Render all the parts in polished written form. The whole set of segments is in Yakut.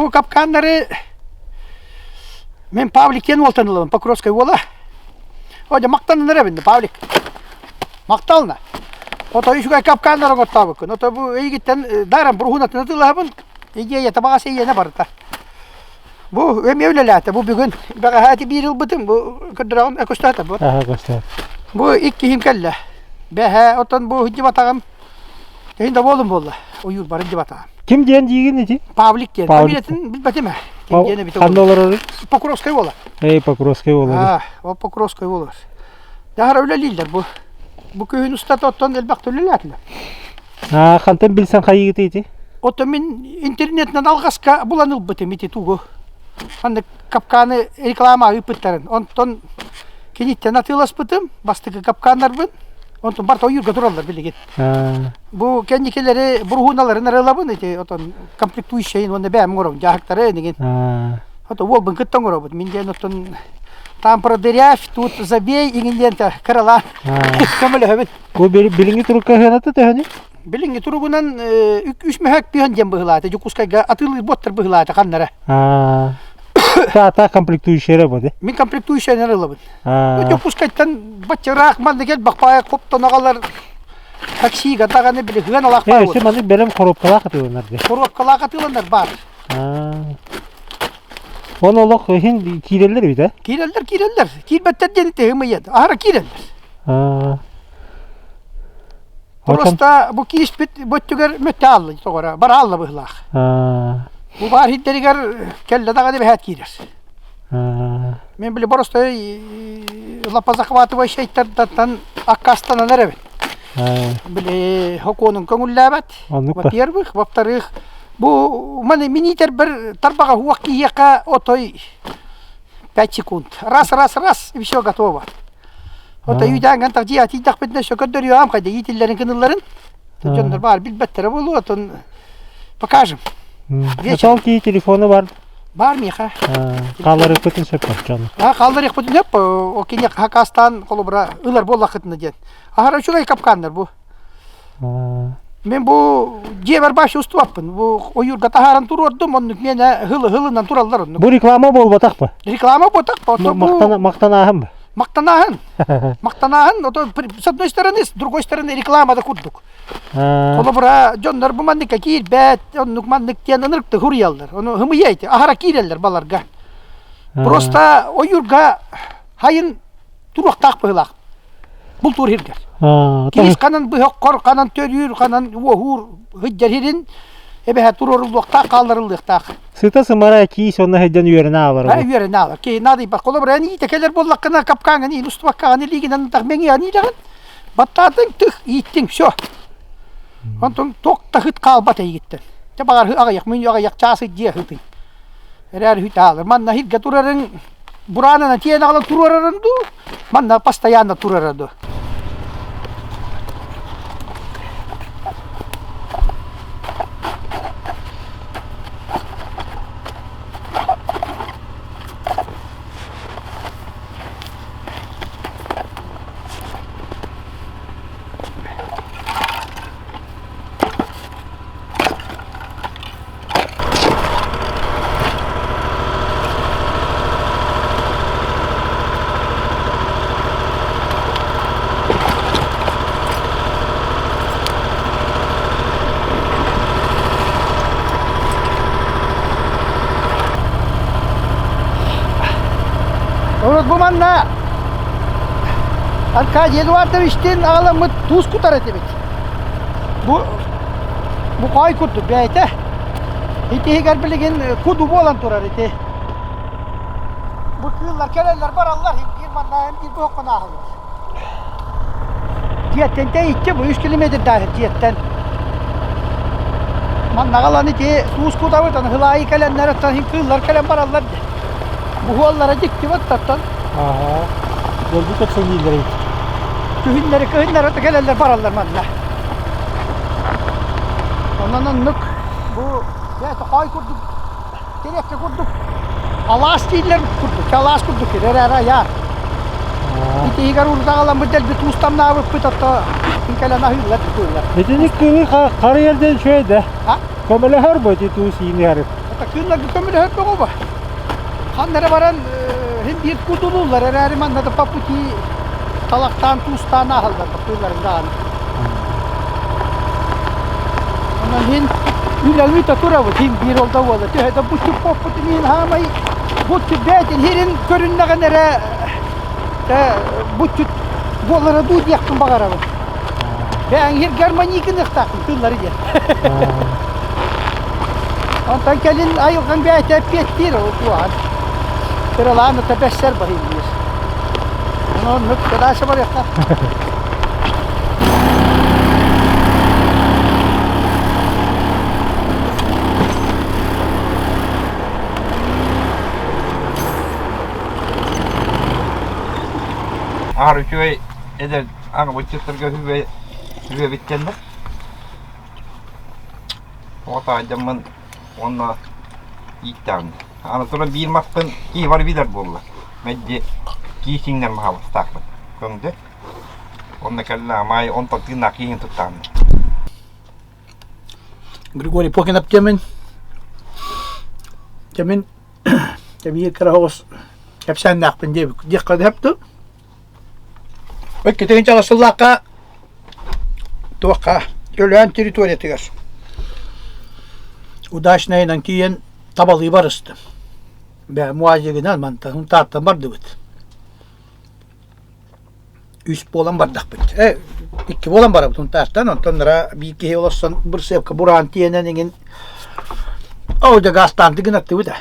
Бу капканнары мен Павлик диэн уолтан ылабын, Покровскай уола. О, дьэ мактанан эрэбин Павлик. Мактална. Ото үчүгэй капканнар оҥортообуккун. Ото бу эйигиттэн даран буруһунатын атыылаһабын. Идея табаҕас эйиэнэ барыта. Бу эмиэ үлэлээтэ. Бу бүгүн бэҕэһээти биир ылбытым. Бу көрдөрөҕүн көстөөтө бу. Аха көстөөт. Бу иккиһим кэллэ. Бэһээ оттон бу дьыбатаҕым Киһин да буолун буолла. Ойуур барын дьыбатаҕым. Ким диэн диигин ити? Павлик диэн. Павлик. Фамилиятын билбэтим ээ. Ким диэн эбитэ Ханна буолла. олорорун? Покровскай уола. Эй, Покровскай уола. Аа, ол Покровскай уола. Дьаһара үлэлииллэр бу. Бу күһүн устата оттон элбэхтэ үлэлээтилэр. Аа, хантан билсэн хайыгыты ити? Оттон мин интернетинэн алҕаска булан ылбытым ити тугу. Маннык капканы реклама ыыппыттарын. Онтон киниттэн атыыласпытым, бастакы капканнарбын. Онтон барыта ойуурга тураллар билигин. Бу кэнникилэри буруһууналарын арыылабын ити отон комплектующайын уонна бэйэм оҥоробун дьааһыктары энигин. Ото уолбун кытта оҥоробут. Мин диэн оттон там продырявь, тут забей иҥин диэн кыралаан көмөлөһөбүн. Бу билиҥҥи турукка сыаната төһөнүй? Билиҥҥи туругунан үс мөһөөк түһэн диэн быһыылаата. Дьокуускайга атыылыыр буоттар быһыылаата ханнара. Та комплектующая бу Мин комплектующайын ылабын. Дьокуускайтан бачча ыраах манна кэлбэх баайа хоптон аҕалар таксига даҕаны били хыан алаах Э, өссө маннык бэлэм коробкалаах атыыланар дии. Коробкалаах атыыланар баар. Ол олох иһин киирэллэр эбит ээ? Киирэллэр, киирэллэр. Киирбэттэр диэн итиһимыйат. Аһара киирэллэр. Просто бу кииспит бу өттүгэр мөттө аалла тоҕо бара аалла быһыылаах. Бу баар иһиттэригэр кэллэ даҕаны бэһээт киирэр. Мен били просто лапозахватывающайтардаттан аккаастанан эрэбин. Били хокуонун көҥүллээбэт. Во-первых, во-вторых, бу маны мин иитэрбэр тарбаҕа уох киһиэхэ отой 5 секунд. Раз, раз, раз, и все готово. Ото үүтээҥҥэн тахчы тиийдэхпитинэ өссө көрдөрүөм хайда иитиллэрин кынылларын. Дьоннор баар билбэттэрэ буолуо, отон покажем. Вечером. кии телефону бар. Бар миэхэ. Хаалларыахпытын сөп дьону. А хаалларыахпытын сөп. О кини хакастаан холобура ылар буоллаххытына диэн. Аһара үчүгэй капканнар бу. Мен бу дьиэбэр башы устубаппын. Бу ойуурга таһааран туруордум, оннук миэнэ хылы хылынан тураллар оннук. Бу реклама буолбатах ба? Реклама буолбатах ба? Мактанааһын ба? Мактанааһын. Мактанааһын, ото с одной стороны, с другой стороны реклама да курдук. Холобура, дьоннор бу манныкка киирбэт, оннук маннык диэн ынырыктык хуруйаллар. Ону хымыйа ити, аһара киирэллэр баларга. Просто ойуурга хайын туруохтаах быһыылаах бултуур иһиргэр. Киис ханан быһа ханан төрүүр, ханан уоһуур сылдьар иһирин эбэһэ туруоруллуохтаах, хаалларыллыахтаах. Сыта сымара киис онно сылдьан үөрэнэ аалар. Ха үөрэнэ аалар. Киһи наадыйбат. Холобура эн иитэ кэлэр буоллаххына капкааҥын иин устубаккаҕын илиигинэн ытах мэҥиэҕин иилэҕин. Баттаатыҥ тых ииттиҥ все. Онтон туох да ыт хаалбат эйигиттэн. Дьэ баҕар аҕыйах мүнүү аҕыйах чаас дьиэ ыһытыҥ. Эрээр үт аалар. Манна иһиргэ турарыҥ бураанынан тиэйэн аҕалан туруорарын дуу, манна постоянно турара дуу. Урут бу манна Аркадий Эдуардовичтыын аҕаламмыт туус кутар этибит. Бу бу хоой курдук бэйэтэ. Ити иһигэр билигин куду буолан турар ити. Бу кыыллар кэлэллэр бараллар биир манна биир быһаххын ааһаллар. Дьиэттэн тэйиччи бу үс километрдаах дьиэттэн. Манна аҕалан ити туус кутабыт, аны хылаайы кэлэннэр оттон кыыллар кэлэн бараллар дии. Буһуоллара дьикти оттон. Ааһа. Дьолбу кэпсэниилэр эбит. Күһүннэри кыһыннары кэлэллэр бараллар манна. Онон оннук бу бэйэтэ хоой курдук тириэккэ курдук алаас дииллэр курдук алаас курдук эрэ эрэ айаар. Итиһигэр урут дэлби туустамнаабыппыт отто кэлэн аһыыллар тутууллар. Итини кыылы харыйар диэн үчүгэй да. Көмөлөһөр бу ити туус ииниһэр. Кыылларга көмөлөһөр бөҕө ба. Ханна эрэ баран син биир кудулууллар эрээри манна да по пути талахтаан туустаан ааһаллар кыылларын даҕаны. Онон иһин үлэҥи турабыт иһин биир ол да буолла. Төһө да буччук поппутун иһин хаамай буччут бэйэтин иһин көрүннэҕин эрэ буччут буолара дуу диэхпин баҕарабын. Бэйэҥ иһир гармонийкын ыахтаахпын тыллары диэн. Онтон кэлин айылҕаҥ бэйэтэ эппиэттиир ол туоһан. Кыралаан ыта бэссэр баһыйдыыр. Онон дальше барыахха. Аар үчүгэй эдэр аҕа ыччаттарга үһү үһүөбүттэннэ. Оҕо таайдаммын уонна ииттэҕим. Аны туран биир маспын киһи бары билэр буолла. Мэлдьи киис иҥнэр маһабастаахпын. Көҥдө. Онно кэллэ амаай онтон тыыннаах киһини туттаҕым. Григорий Покинов диэмин Кэмин кэбиир кыра оҕус кэпсээннээхпин диэбит диэххэ сөп дуу? Иккитин сыллаахха туохха Өлөөн территориятыгар Удачнайынан тиийэн табалыы барыстым. Бээ МУАЗигынан мантан Тааттан бардыбыт. Үс буолан бардахпыт. Э, икки буолан барабыт Унтаартан, онтон нара биир киһи олорсон бырсыапка бураан тиэнэн иҥин ол дьэ гаастаан гынаттыбыт ээ.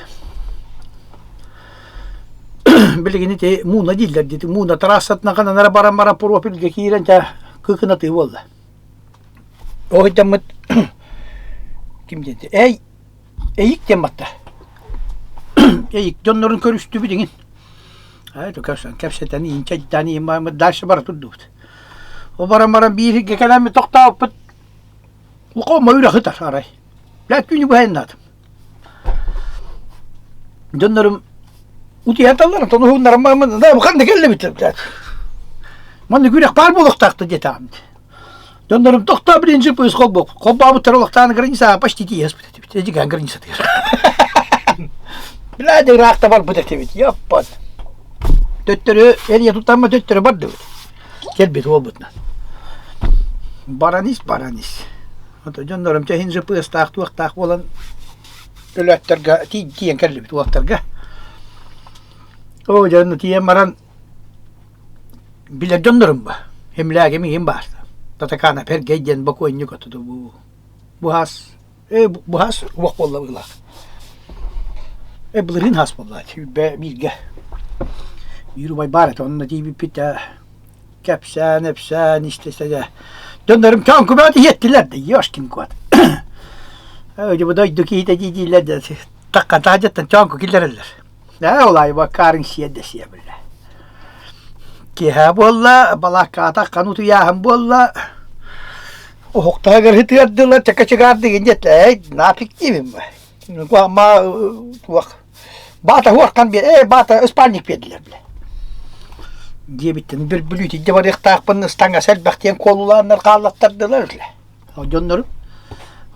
Билигин ити мууна дииллэр дии. Мууна трассатынан ханан эрэ баран баран пропильга киирэн дьэ кыкынатыы буолла. Ол дьаммыт ким диэн эй эйик диэн батта. Эйик дьоннорун көрүстүбүт иҥин. Кэпсэтэн иинчэйдээн иин дальше бара турдубут. Ол баран баран биир сиргэ кэлэммит тохтооппут Лукома үрэх ытар арай. Блядь, түүнү быһайыннаатым. Дьоннорум утуйан таллар, онтон уһуннарым да ханна кэллибит блядь. Манна күрэх баар буолуохтаах диэтэҕим. Дьоннорум тохтоо принцип ыыс холбоп. Холбообуттар олохтаан граница почти тиийэспит этибит. Эдьигээн границатыгар. Блядь, ыраахта барбыт этибит. Яппат. Төттөрү эрийэ туттамма төттөрү бардыбыт. Кэлбит уолбутунан. Баран ис, баран ис. Ото дьоннорум чэһин жыпыастаах туохтаах буолан өлөөттөргө тиийэн кэллибит уолаттарга. Оо, дьэ, тиийэн баран билэр дьоннорум ба. Эмлээгим иһин баар. Татакаана Пергей диэн бокуонньук отуду бу. Буһаас, э, буһаас уох буолла быһыылаах. Э, былырыын хаас буолла, сүүрбэ бииргэ. Биир убай баар этэ, онно тиийбиппит ээ кэпсээн, эпсээн истэ дьэ. Дьоннорум чоҥкубаат иһиэттилэр да, ёшкин кот. Э, бу дойду киһитэ дии-дииллэр да, такка таһдьаттан чоҥку киллэрэллэр. Ээ, ол аайы баккаарын сиэ да сиэ биллэ. Киэһэ буолла, балааккаата хан утуйааһын буолла. Оһохтоһугар ытыардылар, чакачыгаардыгын диэтэ, эй, нафиг диибин Ма туох баата хуорхан биэр, ээ, баата спальник биэрдилэр бile. Диэбиттэн бөрбүлүүт илдьэ барыахтаахпын ыстаҥас элбэх диэн куолулааннар хааллаттардылар үлэ. Дьоннорум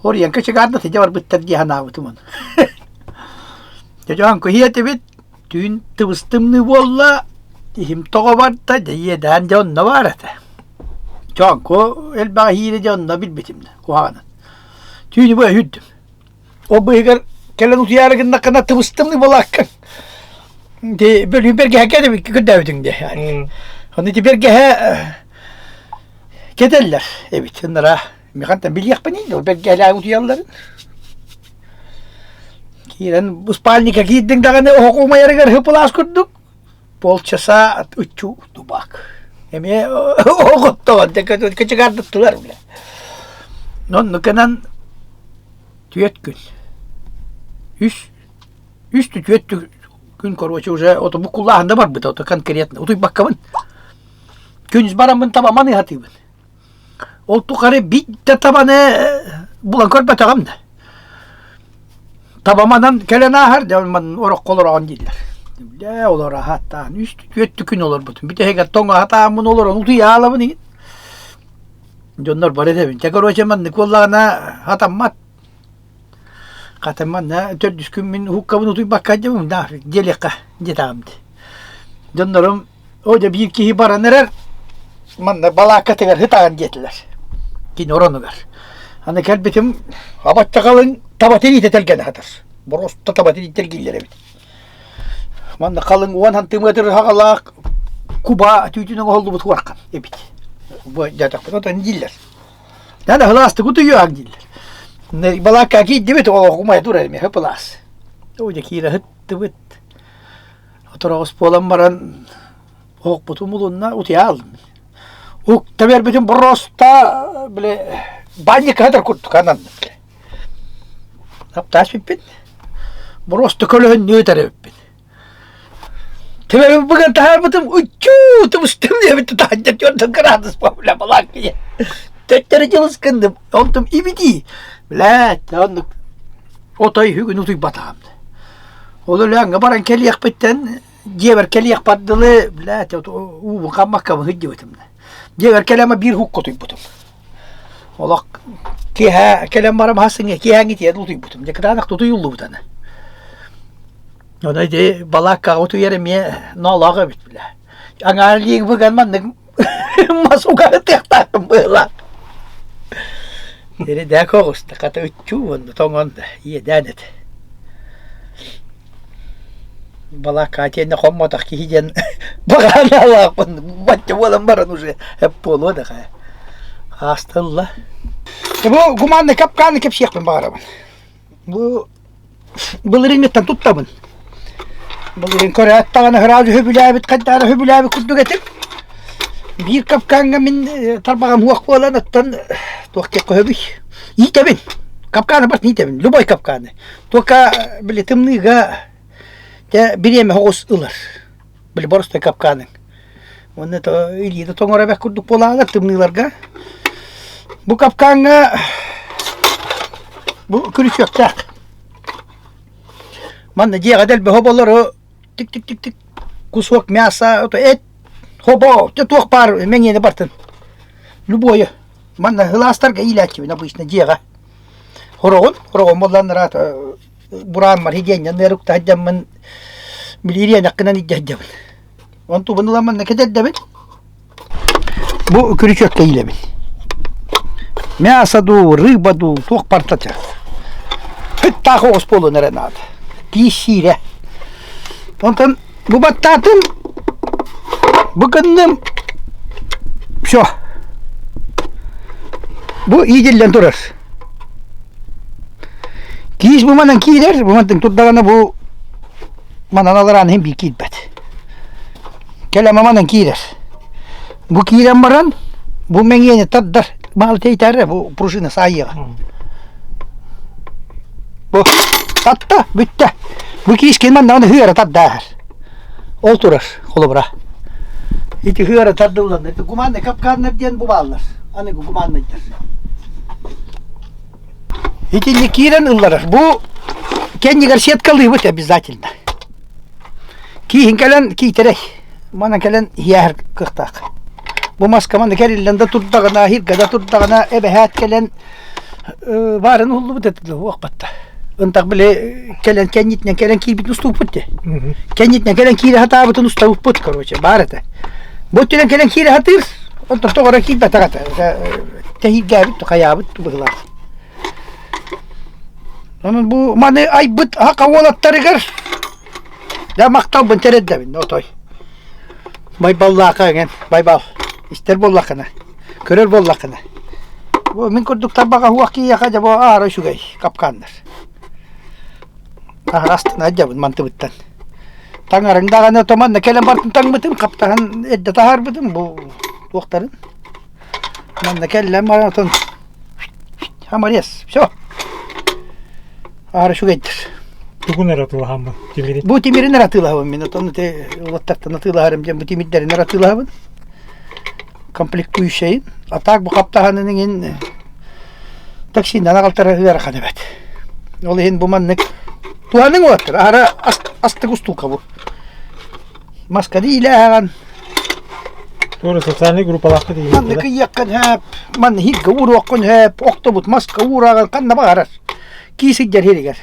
Оруйан кычыгаардат илдьэ барбыттар дии санаабытым ону. Дьэ кыһыа этибит, түүн тыбыс-тымныы буолла, иһим тоҕо барда, дьэ иэдээн дьэ онно баар этэ. Чоҥку элбэҕи иһиирэ дьэ онно билбитим да куһаҕанын. Түүнү быһа үүрдүм. Ол быыһыгар кэлэн утуйаары гыннаххына тыбыс-тымныы буолааккын. Ити бөлүүн бэргэһэ көрдөөбүтүҥ дии. Ону ити бэргэһэ кэтэллэр эбит. Ынара Михантан билиэхпиний дуо бэргэһэлээх утуйалларын. Киирэн спальника киирдиҥ даҕаны оһох умайарыгар хыпылаас курдук полчаса ыччу дубак. Эмиэ оҕоттоҕон кычыгаардыттылар бile. Онну кынан түөрт күн. Үс үс түөрт күн короче уже ото буккуллааһын да барбыта ото конкретно утуйбаккабын. Күнүс бараммын табаман ыһатыыбын. Ол тухары биирдэ табаны булан көрбөтөҕүм да. Табаманан кэлэн ааһар, дьэ манна ороххо олороҕун дииллэр. Дьэ олоро аһаттаан үс түөрт күн олорбутум. Бүтэһигэр тоҥ аһатааммын олорон утуйаалабын игин. Дьоннор бары этэбин. Чэ короче маннык буоллаҕына хатаммат. Хата манна төрдүс күммүн уһуккабын утуйбакка дьабым да диэлиэххэ диэтэҕим дии. Дьоннорум оо дьэ биир киһи баран эрэр манна балааккатыгар ытаҕын диэтилэр. Кини оронугар. Аны кэлбитим абачча халыҥ таба тириитэ тэлгэнэ сытар. Боруоста таба тириитэ тэлгииллэр эбит. Манна халыҥ уон сантиметр хаҕалаах куба түүтүн оҥоһуллубут хуархан эбит. Бу дьатахпын отон дииллэр. Надо һылаастык утуйуох дииллэр. Балаакка киирдибит, оҕумай турар эмиэ һыпылаас. Оо, дьэ киирэ сыттыбыт. Отороҕус буолан баран оһохпутун булунна утуйа хааллым. Укта биэрбитим просто били банника сытар курдук ананным. Таптаас бүппүт. Боруоста көлөһүннүү өтөр эбиппин. Төбөбүн быган таһаарбытым уччуу тубустум диэбит таһырдьа түөрт градус бля балааккыйа. Төттөрү дьылыс гынным. Онтум ибитии. Блядь, оннук отой үһүгүн утуйбатаҕым. Ол өлөөҥҥө баран кэлиэхпиттэн дьиэбэр кэлиэхпэр дылы, блядь, уубун хаммаккабын сылдьыбытым. Дьиэбэр кэлэн биир һукка утуйбутум. Олох киэһэ кэлэн баран хассыҥҥа киэһээҥҥи тиийэн утуйбутум. Дьэ кытаанах тутуйуллубут аны. Ону ити балааккаҕа утуйар эмиэ ноолоох эбит бile. Аҥаар илииҥ быган маннык мас угаһытыахтаахпын быһыылаах. Эрэдээк оҕуста хата үччүү уонна тоҥон да иэдээн этэ. Балаакка итиэннэ хоммотох киһи диэн баҕанаалаахпын бачча буолан баран уже эп буолуо да хайа. Аастылла. Бу гуманный капканы кэпсиэхпин баҕарабын. Бу былырыыҥҥыттан туттабын. Былырыын көрөөт даҕаны сразу сөбүлээбит хайдах эрэ сөбүлээбит курдук этим. Биир капкаҥҥа мин тарбаҕым уох буолан оттон туох диэххэ сөбүй? Иитэбин. Капканы барытын иитэбин. Любой капканы. Только били тымныыга дьэ бириэмэ соҕус ылар. Били боростой капканыҥ. Уонна то илиитэ тоҥоро эбэх курдук буолаалар тымныыларга. Бу капкаҥҥа бу күрүчүөктээх. Манна дьиэҕэ дэлби хоболору тик-тик-тик-тик кусок мяса, эт, хобо, туох баар мэҥиэни бартын. Любое. Манна ылаастарга иилээччибин обычно дьиэҕэ. Хороҕун, хороҕун буоллан ыраата бурааммар хигиэнньэн ыарыкта сылдьаммын билиириэнэххинэн илдьэ сылдьабын. Онтубун ылан манна кэтэрдэбин. Бу күрүчүөккэ иилэбин. Мясо дуу, рыба дуу, туох барыта Ыттаах оҕус буолуон эрэ наада. Тиис сиирэ. Онтон бу баттаатын, бу гынным, все. Бу иитиллэн турар. Киис бу манан киирэр, бу мантан турдаҕына бу манан алараан иһин биир киирбэт. Кэлэ манан киирэр. Бу киирэн баран, бу мэҥиэни тардар, маал тэйтэрэ бу пружина саайыаҕа. Бу татта, бүттэ. Бу киискин маннаҕына ыара тардааһар. Ол турар, холобура. Ити ыара тардыллан, это гуманный капканнар диэн бу бааллар. Аны гуманныйдар. Итинник киирэн ылларар. Бу кэннигэр сеткалыыбыт обязательно. Кииһин кэлэн киитэрэй. Манан кэлэн иһээһэр кыахтаах. Бу маска манна кэриллэн да турдаҕына, иһиргэ да турдаҕына, эбэһээт кэлэн баарын уһуллубут этэ уохпатта. Ынтах били кэлэн кэннитинэн кэлэн киирбитин устубуппут дии. Кэннитинэн кэлэн киирэ сатаабытын устабыппыт, короче, баар этэ. Бу өттүнэн кэлэн киирэ сатыыр, онтон тоҕо эрэ киирбэтэх этэ. Тэһииргээбит, хайаабыт быһыылаах. Онон бу маны айбыт аха уолаттарыгар дьэ махталбын тириэрдэбин отой. Байбаллааха эҥин, Байбал, истэр буоллаххына, көрөр буоллаххына. Бу мин курдук тарбаҕа уох киһиэхэ дьэ бу аара үчүгэй капканнар. Аһара астына дьабын мантыбыттан. Таҥарыҥ даҕаны то манна кэлэн бартын таҥмытым, хаптаһан эрдэ таһаарбытым бу туохтарын. Манна кэллэм баран отон Хамарес, все. Аара үчүгэйдэр. Тугун эрэ атыылаһаммын тимирин? Бу тимирин эрэ атыылаһабын мин. Отон ити уолаттартан атыылаһарым диэн бу тимирдэрин эрэ атыылаһабын. Комплектующайын. А так бу хаптаһанын иҥин таксинан аҕалтара ыарахан эбит. Ол иһин бу маннык туһаныҥ уолаттар. Аара астык устуука бу. Масканы иилээҕин Туора социальнай группалаахха тиийбит. Маннык ыйыаххын сөп, манна иһиргэ ууруоххун сөп, охтобут маска уураҕын ханна баҕарар. Кии сылдьар сиригэр.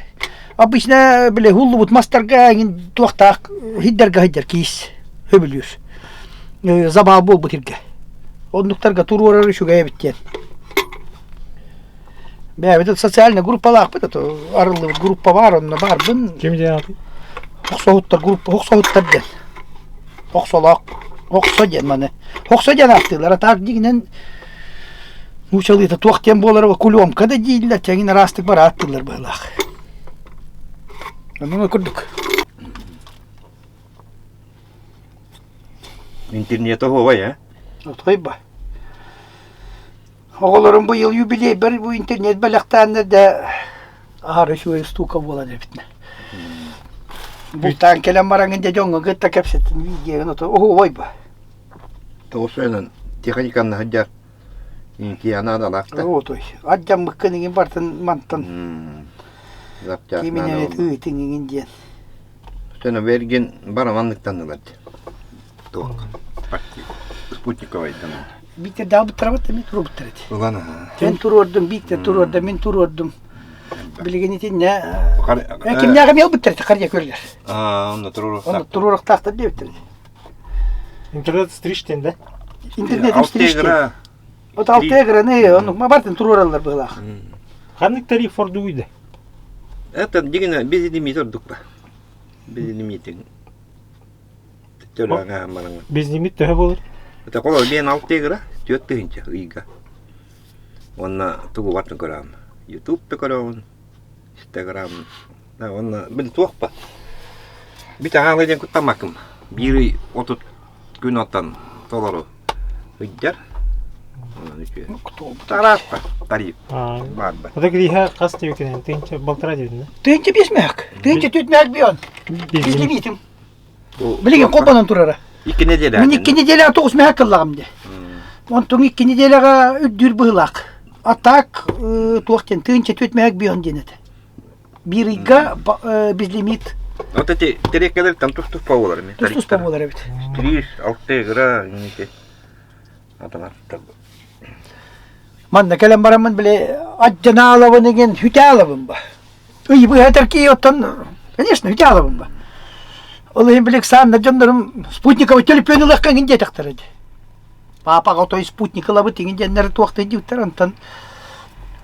Обычно били һуллубут мастарга эҥин туохтаах сирдэргэ сылдьар киис сөбүлүүр. Забаа буолбут сиргэ. Оннуктарга туруорар үчүгэй эбит диэн. Бэйэбит социальнай группалаахпыт, это арыллыбыт группа баар, онно баарбын. Ким диэн аатый? Охсоһуттар группа, охсоһуттар диэн. Охсолоох, охсо диэн маны. Охсо диэн ааттыыллар, а так дьиҥинэн нуучалыыта туох диэн буолара кулемка да дииллэр, тэҥин араастык бары ааттыыллар быһыылаах. Онон курдук. Интернета оһуобай, э? Отойба. Оҕолорум быйыл юбилейбэр бу интернет бэлэхтээннэр да аһары үчүгэй устуука буолан эбитинэ. Бултаан кэлэн бараҥын дьэ дьоҥҥо кытта кэпсэтин видеоны оһуобай ба. Тоҕус техниканна сылдьар наадалаахта. Отой. Ардьаммыккын иҥин бартын мантан киминэн ыытыҥ иҥин диэн. Сена бергин бараманныктаннылар. Туох спутниковайдан. Биитэр даабыттарабыт эмиэ туруорбуттар эти. Ылан аха. Эн туруордум, биитэр туруорда, мин туруордум. Билигин итиннэ кимнээҕи эмиэ ылбыттар эти харыйа көрүлэр. Аа, онно Онно туруоруохтаахтар. туруоруохтаахтар диэбиттэр эти. Интернет стрижтен да? Интернет стрижтен. Алтегра. Вот Алтеграны, оннук ма бартын туруораллар быһыылаах. Ханнык тариф ордугуй да? Это дигина безлимит ордук ба. Безлимитин. Төлөҥө бараҥа. Безлимит төһө буолар? Это колор биэн Алтегра 4 тыһыынча ыйга. Уонна тугу бартын көрөм. Ютуб да көрөбүн, Инстаграм. Да, уонна били туох ба. Бит аҕаалы диэн куттаммаккым. Биир ый 30 күн оттон толору ыйдар. Онон үчүгэй. Тарааппа тариф баар ба. Ата Гриха хас диэбиккин тыынча балтараа диэбитин да? Тыынча биэс мөһөк. Тыынча түт мөһөк бион. Безлимитим. Билигин холбонон турара. Икки неделя. Мин икки неделя тоҕус мөһөк кыллаҕым де. Онтон икки неделяҕа үрдүүр быһыылаах. А так туох диэн тыынча түт мөһөк бион диэн этэ. Биир ыйга безлимит. Вот эти телекелер там тус-туспа буолар эми. Тус-туспа буолар эбит. Стриж, алтыгыра, инники. Аталар. Манна кэлэн бараммын били адьанаалабын игин хүтээлабын ба. Ый быһатар кии оттон, конечно, хүтээлабын ба. Ол иһин били Александр дьоннорум спутниковый төлөпүөн ылыахха иҥин диэтэхтэрэ дии. Паапаҕа отой спутник ылабыт иҥин диэннэр туохтый диэбиттэр онтон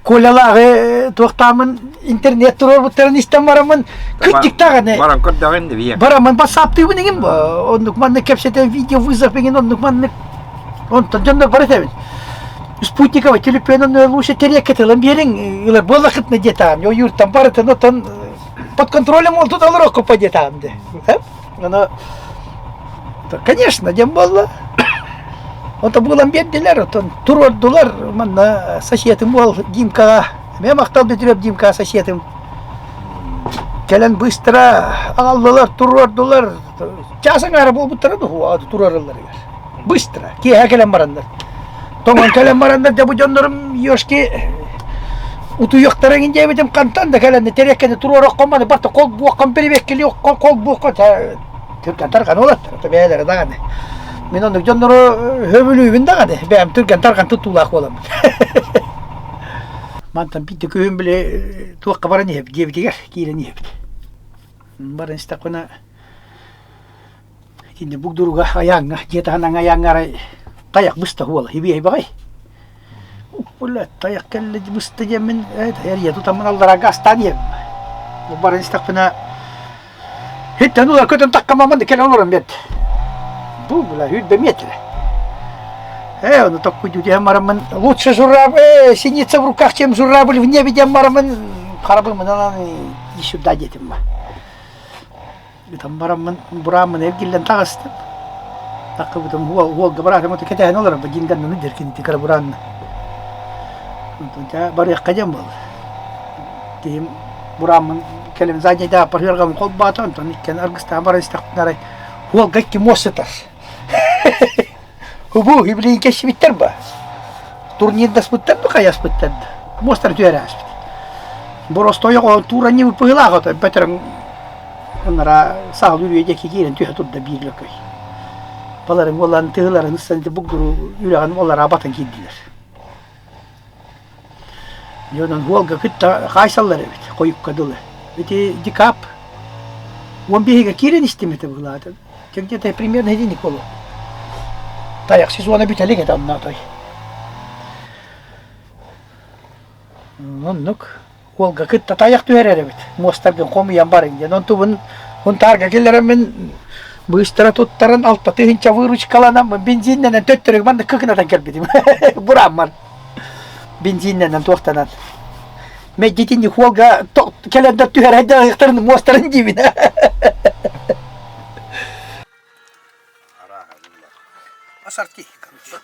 Колялааҕы туохтаамын интернет туруорбуттарын истэн бараммын кырдьык даҕаны Баран көрдөҕүн да бараммын бассааптыыбын иҥин оннук маннык кэпсэтэн видео вызов иҥин оннук маннык онтон дьоннор бар этэбин спутниковый телефонун лучше териэккэ тылын биэриҥ ылар буоллахытына диэтаам ойууртан барытын отон под контролем ол тут олороккупа диэтаам де Ону конечно диэн буолла. Ото булан биэрдилэр, оттон туруордулар манна соседым уол Димкаҕа. Эмиэ махтал бүтүрүөп Димкаҕа соседым. Кэлэн быстро аҕаллылар, туруордулар. Чаас аҥаара буолбуттара дуу, туруоралларыгар. Быстро. Киэһэ кэлэн бараннар. Тоҥон кэлэн бараннар, дьэ бу дьоннорум ёшки утуйуохтара иҥин диэбитим хантан да кэлэн тэриэккэни туруороххо маны барта холбуоххун перебеккилиоххун холбуоххун түргэн тарҕан уолаттар бэйэлэрэ даҕаны мин оннук дьоннору хөбүлүүбүн даҕаны бэйэм түргэн тарҕан туттуулаах буоламмын мантан биирдэ күһүн били туохха баран иһэбит диэбитигэр киирэн иһэбит баран истэхпинэ Итиннэ бугдуруга айааҥҥа, дьиэ таһынан айааҥҥа арай тайах быста уола ибиэй баҕай. Бля, тайах кэллэ быста диэммин эрийэ тутаммын аллараага астаан иһэбин. Бу баран истэхпинэ Хиттэн ула көтөн таккамамын да кэлэн олорон биэрдэ. Бу бля үрдэ миэтэрэ. Э, ону токкуйду диэн бараммын лучше журавль, э, синица в руках, чем журавль в небе диэн бараммын харабыммынан и сюда диэтим ба. Ытан бараммын, бурааммын эргиллэн таҕыстым. Таххыбытым уол, уолга бараатым ото кэтэһэн олорон дьиҥганнаны дьэркинити кыра бураанна. Онтон чаа барыахха диэн буолла. Киһим бурааммын кэлин заднейдааппар ыарҕабын холбоото, онтон иккиэн аргыстаан баран истэхпинэ арай уолга икки муос сытар. Убу, билигин кэссибиттэр ба. Турнирдаспыттар да хайаспыттар да. Муостары түһэрэ ааспыт. Боростуой оҕо тууран быһыылаах ото бөтөрөҥ ынара саал үрүйэ диэки киирэн түһэ турда биир лөкөй. Баларын уолларын тыһыларын ыстан бугдуру үрэҕин уоллара батан киирдилэр. Дьонун уолга кытта хаайсаллар эбит. Хойукка дылы. Ити декап 15-ге киирэн истим этэ быһыылаата. Где-то примерно единик болу. Тайах сезона бүтэлик этэ онно той. Оннук. Уолга кытта тайах түһэрэр эбит. Муостаргын хомуйан барыҥ диэн. Онтубун Хунтаарга киллэрэммин быыстара туттаран 6 тыһыынча выручкаланан бензиннэнэн төттөрү маннык кыкынатан кэлбитим. Бурааммар. Бензиннэнэн туохтанан. Мэддитин хуолга кэлэн да түһэрэн да муостарын диибин. Ассорти, короче.